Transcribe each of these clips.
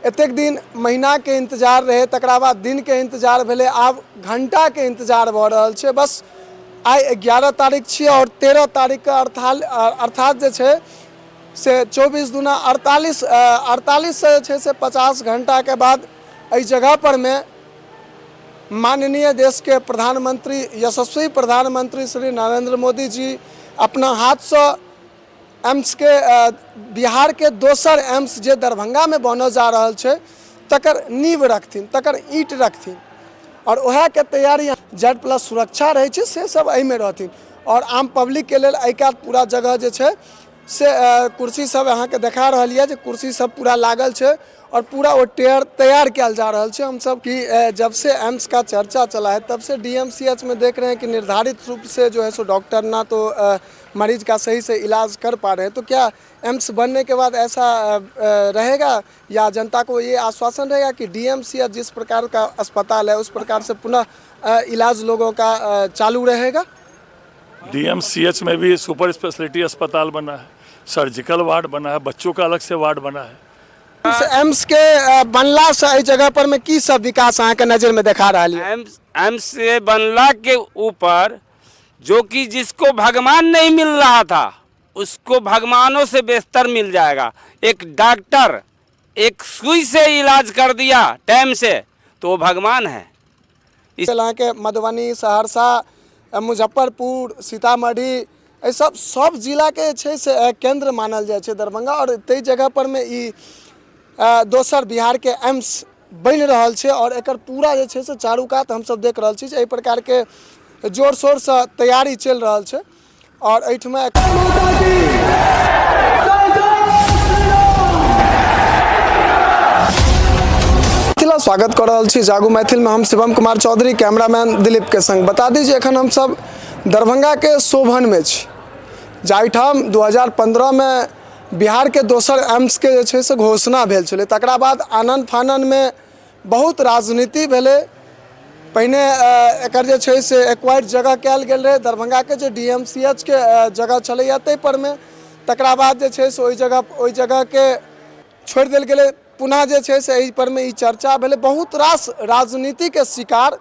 एतेक दिन महीनाके इंतजार रहै, तकरा बाद दिनके इंतजार भेलै, आब घंटाके इंतजार भऽ रहल छै। बस आइ 11 तारीख छियै आओर 13 तारीखके अर्थात जे छै से 24 दूना 48, 48सँ जे छै से 50 घंटाके बाद एहि जगह पर मे माननीय देशके प्रधानमंत्री, यशस्वी प्रधानमंत्री श्री नरेंद्र मोदी जी अपना हाथसँ एम्सके, बिहारके दोसर एम्स जे दरभंगामे बनऽ जा रहल छै, तकर नींव रखथिन, तकर ईंट रखथिन। आओर उएहके तैयारी जेड प्लस सुरक्षा रहै छै से सब एहिमे रहथिन। आओर आम पब्लिकके लेल एहि कात पूरा जगह जे छै से कुर्सी सब अहाँके देखा रहल यऽ जे कुर्सी सब पूरा लागल छै और पूरा ओ टेयर तैयार कयल जा रहल छै। हमसब कि जब से एम्स का चर्चा चला है तब से डीएमसीएच में देख रहे हैं कि निर्धारित रूप से जो है सो डॉक्टर ना तो मरीज का सही से इलाज कर पा रहे हैं, तो क्या एम्स बनने के बाद ऐसा रहेगा या जनता को ये आश्वासन रहेगा कि डीएमसीएच जिस प्रकार का अस्पताल है उस प्रकार से पुनः इलाज लोगों का चालू रहेगा? डीएमसीएच में भी सुपर स्पेशलिटी अस्पताल बना है, सर्जिकल वार्ड बना है, बच्चों का अलग से वार्ड बना है। एम्स के बनला से एहि जगह पर में की सब विकास अहाँके नजर में देखा रहल यऽ? एम्स से बनला के ऊपर जो कि जिसको भगवान नहीं मिल रहा था उसको भगवानों से बेहतर मिल जाएगा। एक डॉक्टर एक सुई से इलाज कर दिया टाइम से तो वो भगवान है। इस अहाँके मधुबनी, सहरसा, मुजफ्फरपुर, सीतामढ़ी, एहि सब सब जिलाके जे छै से केन्द्र मानल जाइ छै दरभंगा। आओर ताहि जगह पर मे ई दोसर बिहारके एम्स बनि रहल छै आओर एकर पूरा जे छै से चारू कात हमसब देख रहल छी जे एहि प्रकारके जोर शोरसँ तैयारी चलि रहल छै। आओर एहिठमा मिथिला स्वागत कऽ रहल छी जागू मैथिलमे। हम शिवम कुमार चौधरी कैमरामैन दिलीपके संग। बता दी जे एखन हमसब दरभंगाके शोभनमे छी, जाहिठाम 2015मे बिहारके दोसर एम्सके जे छै से घोषणा भेल छलै। तकरा बाद आनन फाननमे बहुत राजनीति भेलै। पहिने एकर जे छै से एक्वायर्ड जगह कयल गेल रहै, दरभंगाके जे डी एम सी एच के जगह छलैए ताहि परमे। तकरा बाद जे छै से ओहि जगहके छोड़ि देल गेलै। पुनः जे छै से एहि परमे ई चर्चा भेलै, बहुत रास राजनीतिके शिकार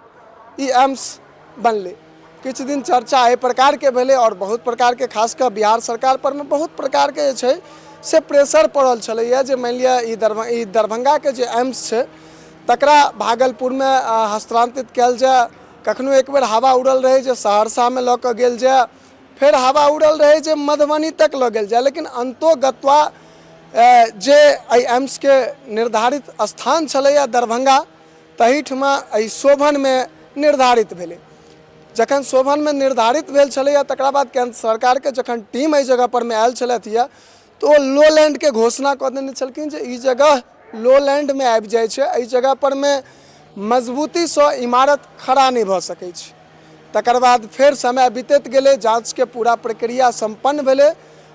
ई एम्स बनलै। किछु दिन चर्चा एहि प्रकारके भेलै आओर बहुत प्रकारके खास कऽ बिहार सरकार परमे बहुत प्रकारके जे छै से प्रेशर पड़ल छलैए जे मानि लिअ ई दरभंगाके जे एम्स छै तकरा भागलपुरमे हस्तान्तरित कयल जाय। कखनो एक बेर हवा उड़ल रहै जे सहरसामे लऽ कऽ गेल जाय, फेर हवा उड़ल रहै जे मधुबनी तक लऽ गेल जाय, लेकिन अन्तोगत्वा जे एहि एम्सके निर्धारित स्थान छलैए दरभंगा, तहीठमा एहि शोभनमे निर्धारित भेलै। जखन शोभनमे निर्धारित भेल छलैए तकरा बाद केन्द्र सरकारके जखन टीम एहि जगह परमे आयल छलथि यऽ तऽ ओ लो लैंडके घोषणा कऽ देने छलखिन जे ई जगह लो लैंडमे आबि जाइ छै, एहि जगह परमे मजबूतीसँ इमारत खड़ा नहि भऽ सकै छै। तकर बाद फेर समय बीतैत गेलै, जाँचके पूरा प्रक्रिया सम्पन्न भेलै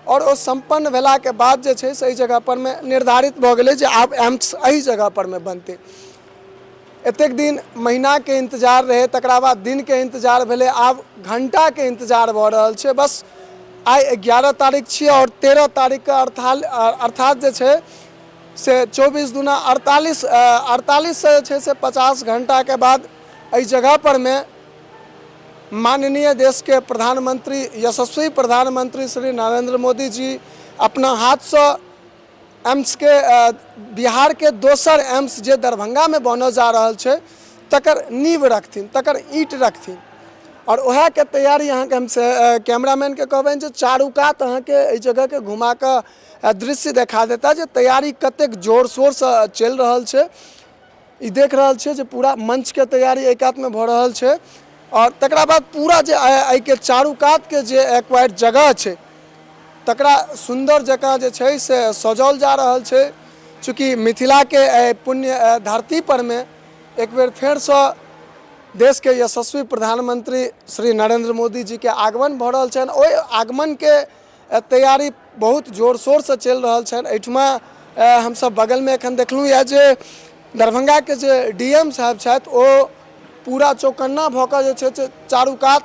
आओर ओ सम्पन्न भेलाके बाद जे छै से एहि जगह परमे निर्धारित भऽ गेलै जे आब एम्स एहि जगह परमे बनतै। एतेक दिन महीनाके इंतजार रहै, तकरा बाद दिनके इंतजार भेलै, आब घंटाके इंतजार भऽ रहल छै। बस आइ 11 तारीख छियै आओर 13 तारीखके अर्थात जे छै से 24 दूना 48, 48सँ जे छै से 50 घंटाके बाद एहि जगह परमे माननीय देशके प्रधानमंत्री, यशस्वी प्रधानमंत्री श्री नरेंद्र मोदी जी अपना हाथसँ एम्सके, बिहारके दोसर एम्स जे दरभंगामे बनऽ जा रहल छै तकर नींव रखथिन, तकर ईंट रखथिन। आओर उएहके तैयारी अहाँके हम कैमरामैनके कहबनि जे चारू कात अहाँके एहि जगहके घुमा कऽ दृश्य देखा देता जे तैयारी कतेक जोर शोरसँ चलि रहल छै। ई देख रहल छियै जे पूरा मंचके तैयारी एहि कातमे भऽ रहल छै आओर तकरा बाद पूरा जे एहिके चारू कातके जे एक्वायर्ड जगह छै तकरा सुन्दर जकाँ जे छै से सजाओल जा रहल छै। चूँकि मिथिलाके एहि पुण्य धरती परमे एक बेर फेरसँ देशके यशस्वी प्रधानमंत्री श्री नरेंद्र मोदी जीके आगमन भऽ रहल छनि, ओहि आगमनके तैयारी बहुत जोर शोरसँ चलि रहल छनि। एहिठमा हमसब बगलमे एखन देखलहुँ यऽ जे दरभंगाके जे डी एम साहब छथि ओ पूरा चौकन्ना भऽ कऽ जे छै से चारू कात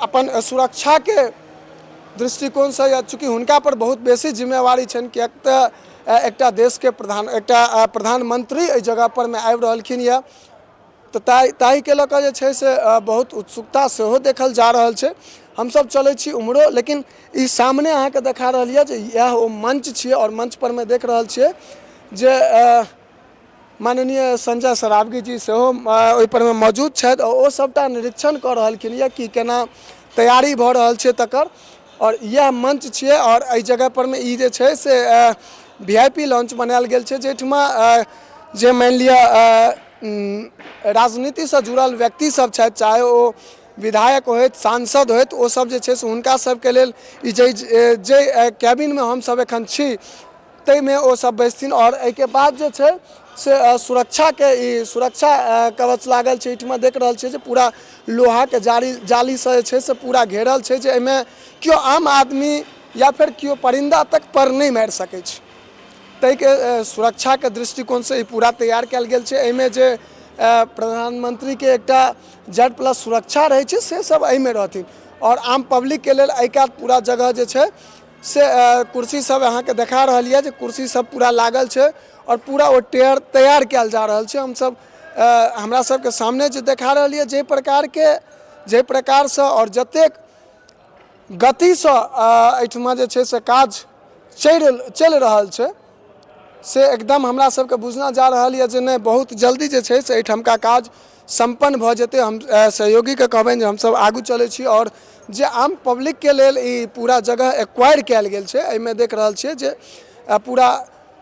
अपन सुरक्षाके दृष्टिकोणसँ, या चूँकि हुनका पर बहुत बेसी जिम्मेवारी छनि, किएक तऽ एकटा देशके प्रधान, एकटा प्रधानमंत्री एहि जगह पर मे आबि रहलखिन यऽ, तऽ ताहिके लऽ कऽ जे छै से बहुत उत्सुकता सेहो देखल जा रहल छै। हमसब चलै छी उम्हरो, लेकिन ई सामने अहाँके देखा रहल यऽ जे इएह ओ मंच छियै आओर मंच पर मे देख रहल छियै जे माननीय संजय सरावगी जी सेहो ओहिपर मे मौजूद छथि आओर ओ सबटा निरीक्षण कऽ रहलखिन यऽ कि केना तैयारी भऽ रहल छै तकर। आओर इएह मंच छियै आओर एहि जगह पर मे ई जे छै से VIP launch बनायल गेल छै, जाहिठमा जे मानि लिअ राजनीतिसँ जुड़ल व्यक्ति सब छथि, चाहे ओ विधायक होथि, सांसद होथि, ओ सब जे छै से हुनका सबके लेल ई जे कैबिनमे हमसब एखन छी ताहिमे ओ सब बैसथिन। आओर एहिके बाद जे छै से सुरक्षाके ई सुरक्षा कवच लागल छै। एहिठमा देख रहल छियै जे पूरा लोहाके जालीसँ जे छै से पूरा घेरल छै, जे एहिमे केओ आम आदमी या फेर केओ परिन्दा तक पर नहि मारि सकै छै। ताहिके सुरक्षाके दृष्टिकोणसँ ई पूरा तैयार कयल गेल छै। एहिमे जे प्रधानमंत्रीके एकटा जेड प्लस सुरक्षा रहै छै से सब एहिमे रहथिन। आओर आम पब्लिकके लेल एहि कात पूरा जगह जे छै से कुर्सी सब अहाँके देखा रहल यऽ जे कुर्सी सब पूरा लागल छै आओर पूरा ओ टेयर तैयार कयल जा रहल छै। हमसब हमरा सबके सामने जे देखा रहल यऽ जाहि प्रकारसँ आओर जतेक गतिसँ एहिठमा जे छै से काज चलि रहल छै से एकदम हमरा सबके बुझना जा रहल यऽ जे नहि, बहुत जल्दी जे छै से एहिठमका काज सम्पन्न भऽ जेतै। हम सहयोगीके कहबनि जे हमसब आगू चलै छी आओर जे आम पब्लिकके लेल ई पूरा जगह एक्वायर कयल गेल छै एहिमे देख रहल छियै जे पूरा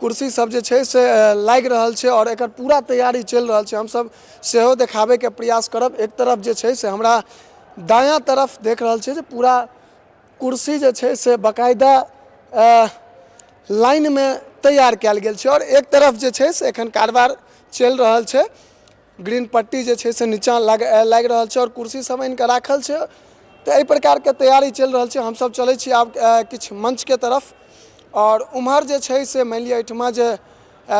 कुर्सी सब जे छै से लागि रहल छै आओर एकर पूरा तैयारी चलि रहल छै। हमसब सेहो देखाबैके प्रयास करब। एक तरफ जे छै से हमरा दायाँ तरफ देख रहल छियै जे पूरा कुर्सी जे छै से बकायदा लाइनमे तैयार कयल गेल छै आओर एक तरफ जे छै से एखन कारबार चलि रहल छै। ग्रीन पट्टी जे छै से नीचाँ लागि रहल छै आओर कुर्सी सब आनिकऽ राखल छै। तऽ एहि प्रकारके तैयारी चलि रहल छै। हमसब चलै छी आब किछु मंचके तरफ आओर उम्हर जे छै से मानि लिअ एहिठमा जे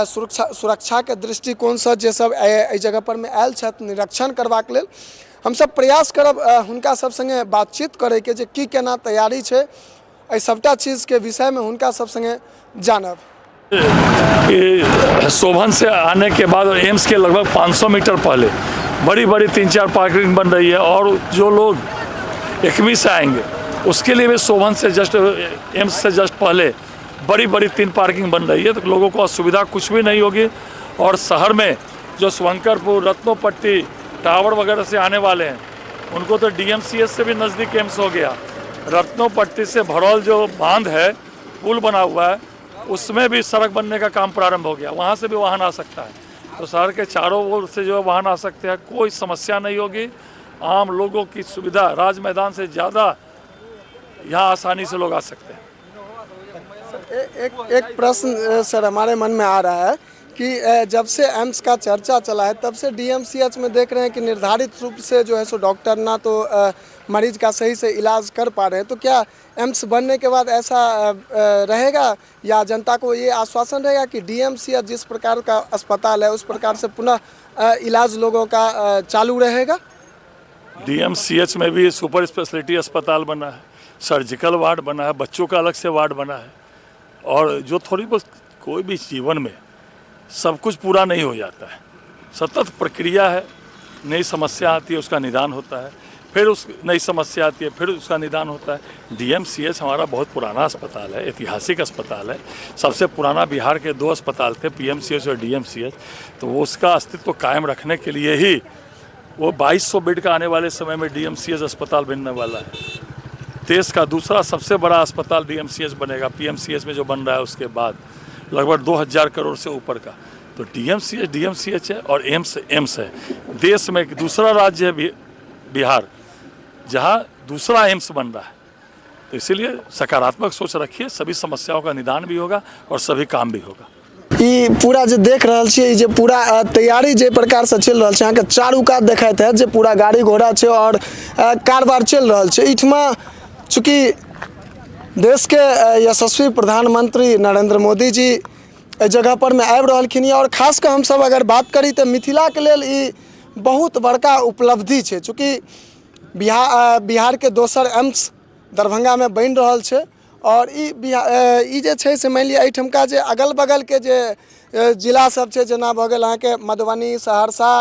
सुरक्षाके दृष्टिकोणसँ जे सब एहि जगह परमे आयल छथि निरीक्षण करबाक लेल, हमसब प्रयास करब हुनका सब सङ्गे बातचीत करैके जे की केना तैयारी छै, एहि सबटा चीजके विषयमे हुनका सब सङ्गे जानब। कि शोभन से आने के बाद एम्स के लगभग 500 मीटर पहले बड़ी बड़ी 3-4 पार्किंग बन रही है और जो लोग एकमी से आएंगे उसके लिए भी शोभन से जस्ट एम्स से जस्ट पहले बड़ी बड़ी 3 पार्किंग बन रही है, तो लोगों को असुविधा कुछ भी नहीं होगी। और शहर में जो शुभंकरपुर, रत्नोपट्टी, टावर वगैरह से आने वाले हैं उनको तो DMCH से भी नज़दीक एम्स हो गया। रत्नोपट्टी से भरौल जो बांध है, पुल बना हुआ है, उसमें भी सड़क बनने का काम प्रारंभ हो गया, वहाँ से भी वाहन आ सकता है। तो शहर के चारों ओर से जो है वाहन आ सकते हैं, कोई समस्या नहीं होगी। आम लोगों की सुविधा राज मैदान से ज़्यादा यहाँ आसानी से लोग आ सकते हैं। एक प्रश्न सर हमारे मन में आ रहा है कि जब से एम्स का चर्चा चला है तब से DMCH में देख रहे हैं कि निर्धारित रूप से जो है सो डॉक्टर ना तो मरीज का सही से इलाज कर पा रहे हैं, तो क्या एम्स बनने के बाद ऐसा रहेगा या जनता को ये आश्वासन रहेगा कि DMCH जिस प्रकार का अस्पताल है उस प्रकार से पुनः इलाज लोगों का चालू रहेगा? DMCH में भी सुपर स्पेशलिटी अस्पताल बना है, सर्जिकल वार्ड बना है, बच्चों का अलग से वार्ड बना है। और जो थोड़ी बहुत कोई भी जीवन में सब कुछ पूरा नहीं हो जाता है, सतत प्रक्रिया है, नई समस्या आती है उसका निदान होता है, फिर उस नई समस्या आती है फिर उसका निदान होता है। DMCH हमारा बहुत पुराना अस्पताल है, ऐतिहासिक अस्पताल है, सबसे पुराना बिहार के 2 अस्पताल थे, PMCH और DMCH। तो वो उसका अस्तित्व कायम रखने के लिए ही वो 2200 बेड का आने वाले समय में DMCH अस्पताल बनने वाला है। देश का दूसरा सबसे बड़ा अस्पताल DMCH बनेगा, PMCH में जो बन रहा है उसके बाद लगभग 2000 करोड़ से ऊपर का। तो DMCH है और एम्स एम्स है। देश में एक दूसरा राज्य है बिहार, जहाँ दूसरा एम्स बन रहा है। तो इसीलिए सकारात्मक सोच रखिए, सभी समस्याओं का निदान भी होगा और सभी काम भी होगा। ई पूरा जे देख रहल छियै, ई जे पूरा तैयारी जे प्रकार से चलि रहल छै, अहाँके चारू कात देखैत हैत जे पूरा गाड़ी घोड़ा छै और कारबार चलि रहल छै। एहिठमा चूँकि देशके यशस्वी प्रधानमंत्री नरेंद्र मोदी जी एहि जगह पर मे आबि रहलखिन यऽ और खास कऽ हमसब अगर बात करी तऽ मिथिलाके लेल ई बहुत बड़का उपलब्धि छै। चूँकि बिहारके दोसर एम्स दरभंगामे बनि रहल छै आओर ई बिहार ई जे छै से मानि लिअ एहिठमका जे अगल बगलके जे जिला सब छै, जेना भऽ गेल अहाँके मधुबनी, सहरसा,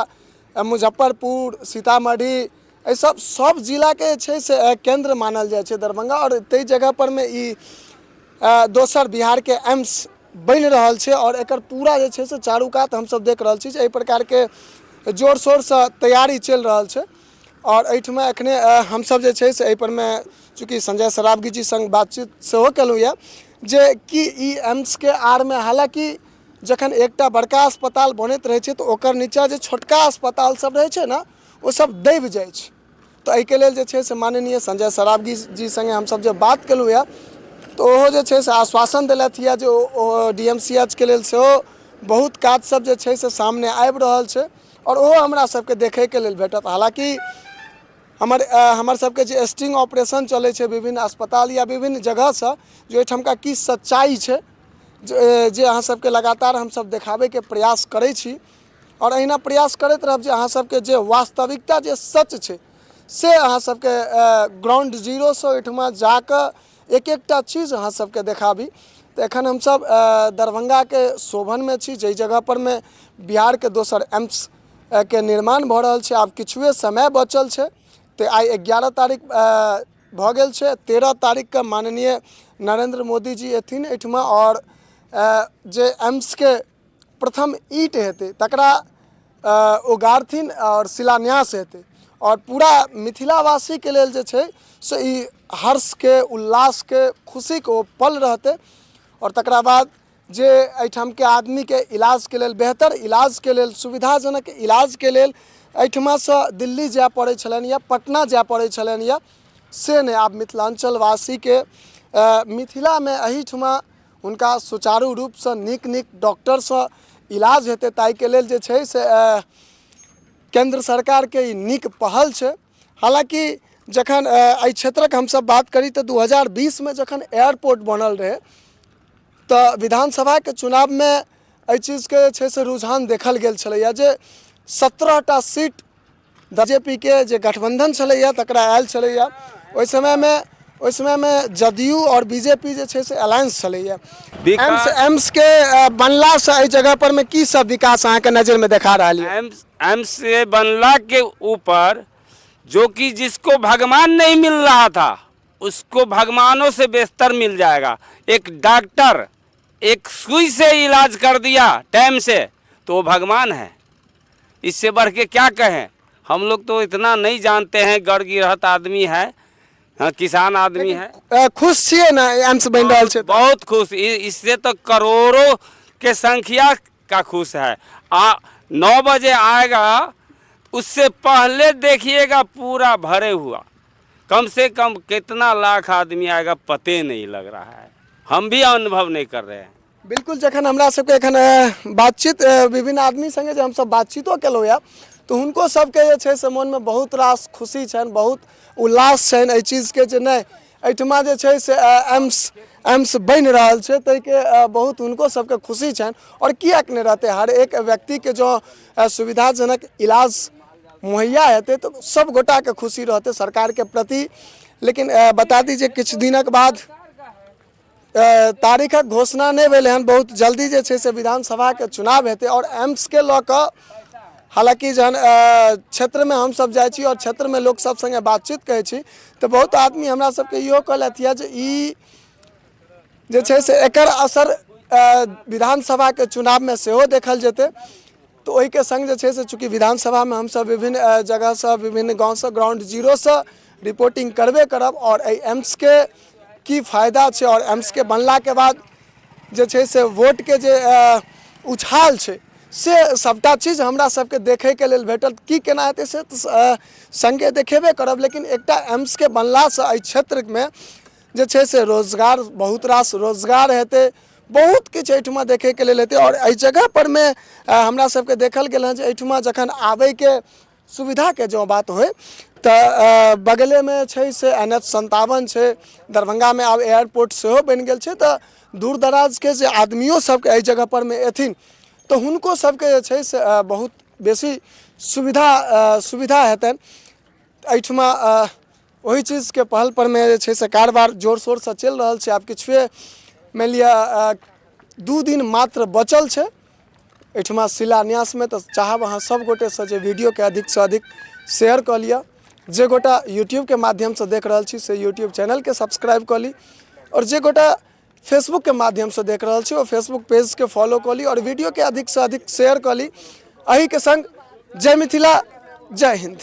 मुजफ्फरपुर, सीतामढ़ी, एहि सब सब जिलाके जे छै से केन्द्र मानल जाइ छै दरभंगा। आओर ताहि जगहपर मे ई दोसर बिहारके एम्स बनि रहल छै आओर एकर पूरा जे छै से चारू कात हमसब देख रहल छी जे एहि प्रकारके जोर शोरसँ तैयारी चलि रहल छै। आओर एहिठमा एखने हमसब जे छै से एहिपर मे चूँकि संजय सरावगी जी सङ्ग बातचीत सेहो केलहुँ यऽ जे कि ई एम्सके आड़मे, हालाँकि जखन एकटा बड़का अस्पताल बनैत रहै छै तऽ ओकर नीचाँ जे छोटका अस्पताल सब रहै छै ने, ओ सब दबि जाइ छै। तऽ एहिके लेल जे छै से माननीय संजय सरावगी जी सङ्गे हमसब जे बात केलहुँ यऽ तऽ ओहो जे छै से आश्वासन देलथि यऽ जे O D M C H के लेल सेहो बहुत काज सब जे छै से सामने आबि रहल छै आओर ओहो हमरा सबके देखैके लेल भेटत। हालाँकि हमर सबके जे स्टिंग ऑपरेशन चलै छै विभिन्न अस्पताल या विभिन्न जगहसँ, जे ओहिठमका की सच्चाइ छै जे अहाँ सबके लगातार हमसब देखाबैके प्रयास करै छी आओर अहिना प्रयास करैत रहब जे अहाँ सबके जे वास्तविकता जे सच छै से अहाँ सबके ग्राउंड जीरोसँ ओहिठमा जाकऽ एक एकटा चीज अहाँ सबके देखाबी। तऽ एखन हमसब दरभंगाके शोभनमे छी, जाहि जगहपर मे बिहारके दोसर एम्स के निर्माण भऽ रहल छै। आब किछुए समय बचल छै, तऽ आइ 11 तारीख भऽ गेल छै। 13 तारीखके माननीय नरेन्द्र मोदी जी एथिन एहिठमा आओर जे एम्सके प्रथम ईंट हेतै तकरा ओ गाड़थिन आओर शिलान्यास हेतै आओर पूरा मिथिलावासीके लेल जे छै से ई हर्षके, उल्लासके, खुशीके ओ पल रहतै। आओर तकरा बाद जे एहिठामके आदमीके इलाजके लेल, बेहतर इलाजके लेल, सुविधाजनक इलाजके लेल एहिठमासँ दिल्ली जाय पड़ै छलनि या पटना जाय पड़ै छलनि या, से नहि, आब मिथिलाञ्चलवासीके मिथिलामे एहिठमा हुनका सुचारू रूपसँ नीक नीक डॉक्टरसँ इलाज हेतै, ताहिके लेल जे छै से केन्द्र सरकारके ई नीक पहल छै। हालाँकि जखन एहि क्षेत्रक हमसब बात करी तऽ 2020मे जखन एयरपोर्ट बनल रहै तऽ विधानसभाके चुनावमे एहि चीजके जे छै से रुझान देखल गेल छलैए जे 17टा सीट बी जे पी के जे गठबन्धन छलैए तकरा आयल छलैए। ओहि समयमे जदयू आओर बी जे पी जे छै से अलायंस छलैए। एम्स एम्स के बनलासँ एहि जगह पर मे की सब विकास अहाँके नजरिमे देखा रहल यऽ? एम्स एम्स से बनला के ऊपर जो कि जिसको भगवान नहीं मिल रहा था उसको भगवानों से बेहतर मिल जाएगा। एक डॉक्टर एक सुई से इलाज कर दिया टाइम से तो वो भगवान है। इससे बढ़ के क्या कहें? हम लोग तो इतना नहीं जानते हैं, गढ़ गिरहत आदमी है, हाँ, किसान आदमी है। खुश छियै ने एम्स बनि रहल छै? बहुत खुश। इससे तो करोड़ों के संख्या का खुश है। आ 9 बजे आएगा, उससे पहले देखिएगा पूरा भरे हुआ। कम से कम कितना लाख आदमी आएगा, पते नहीं लग रहा है। हम भी अनुभव नहीं कर रहे हैं। बिल्कुल, जखन हमरा सबके एखन बातचीत विभिन्न आदमी सङ्गे जे हमसब बातचीतो केलहुँ यऽ तऽ हुनको सबके जे छै से मोनमे बहुत रास खुशी छनि, बहुत उल्लास छनि एहि चीजके जे नहि, एहिठमा जे छै से एम्स बनि रहल छै, ताहिके बहुत हुनको सबके खुशी छनि। आओर किएक नहि रहतै? हर एक व्यक्तिके जँ सुविधाजनक इलाज मुहैया हेतै तऽ सब गोटाके खुशी रहतै सरकारके प्रति। लेकिन बता दी जे किछु दिनक बाद, तारीखक घोषणा नहि भेलै हन, बहुत जल्दी जे छै से विधानसभाके चुनाव हेतै। आओर एम्सके लऽ कऽ हालाँकि जहन क्षेत्रमे हमसब जाइ छी आओर क्षेत्रमे लोक सब सङ्गे बातचीत करै छी तऽ बहुत आदमी हमरा सबके इहो कहलथि यऽ जे ई जे छै से एकर असर विधानसभाके चुनावमे सेहो देखल जेतै। तऽ ओहिके सङ्ग जे छै से चूँकि विधानसभामे हमसब विभिन्न जगहसँ, विभिन्न गाँवसँ, ग्राउंड जीरोसँ रिपोर्टिंग करबे करब आओर एहि एम्सके की फायदा छै आओर एम्सके बनलाके बाद जे छै से वोटके जे उछाल छै से सभटा चीज हमरा सबके देखैके लेल भेटल। की केना हेतै से तऽ सङ्गे देखेबे करब, लेकिन एकटा एम्सके बनलासँ एहि क्षेत्रमे जे छै से रोजगार, बहुत रास रोजगार हेतै, बहुत किछु एहिठमा देखैके लेल हेतै। आओर एहि जगह परमे हमरा सबके देखल गेल हँ जे एहिठमा जखन आबैके सुविधाके जँ बात होइ तऽ बगलेमे छै से एन एच 57 छै। दरभंगामे आब एयरपोर्ट सेहो बनि गेल छै, तऽ दूर दराजके जे आदमियो सबके एहि जगह परमे एथिन तऽ हुनको सबके जे छै से बहुत बेसी सुविधा हेतनि एहिठमा। ओहि चीजके पहल परमे जे छै से कारबार जोर शोरसँ चलि रहल छै। आब किछुए मानि लिअ 2 दिन मात्र बचल छै एहिठमा शिलान्यासमे। तऽ चाहब अहाँ सब गोटेसँ जे वीडियोके अधिकसँ अधिक शेयर कऽ लिअ। जे गोटा यूट्यूबके माध्यमसँ देख रहल छी से यूट्यूब चैनलके सब्सक्राइब कऽ ली, आओर जे गोटा फेसबुकके माध्यमसँ देख रहल छी ओ फेसबुक पेजके फॉलो कऽ ली आओर वीडियोके अधिकसँ अधिक शेयर कऽ ली। एहिके सङ्ग जय मिथिला, जय हिन्द।